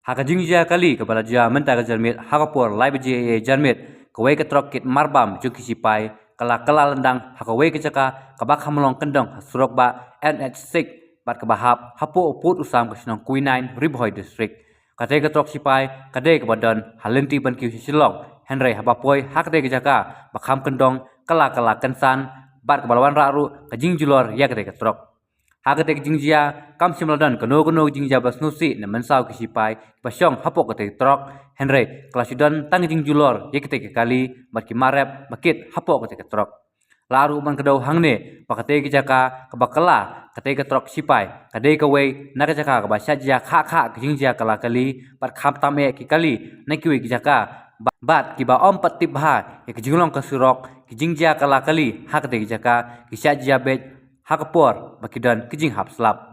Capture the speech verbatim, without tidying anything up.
Ha ka jingjia kali kaba la jia mynta ka janmiet ha ka por lai baje janmiet, kawei ka trok kit marbam jong ki sipai ka la kylla lyndang ha kawei ka jaka kaba kham long kyndong ha surok bah N H six bad kaba hap hapoh u pud u sam ka shnong Kwinain, Ri Bhoi District. Katei ka trok sipai ka dei kaba don ha lynti ban kiew sha Shillong, hynrei haba poi ha katei ka jaka ba kham kyndong ka la kylla kynsan bad kaba la wanrah ruh ka jingjulor ïa katei ka trok. Ha katei ka jingjia kam shym la don kano kano ka jingjia ba sngewsih ne mynsaw ki sipai ba shong hapoh katei ka trok, hynrei ka la shu don tang ka jingjulor ïa katei ka kali bad ki mar rep ba kit hapoh katei ka trok. La ruh ban kdew hangne ba katei ka jaka kaba kylla katei ka trok sipai ka dei kawei na ka jaka kaba shah jia kha kha ka jingjia kylla kali bad kham tam eh ki kali na kiwei ki jaka, bad kiba ym pat tip bha ïa ka jinglong ka surok, ki jingjia kylla kali ha katei ka jaka ki shah jia beit ha ka por ba ki don ki jinghap slap.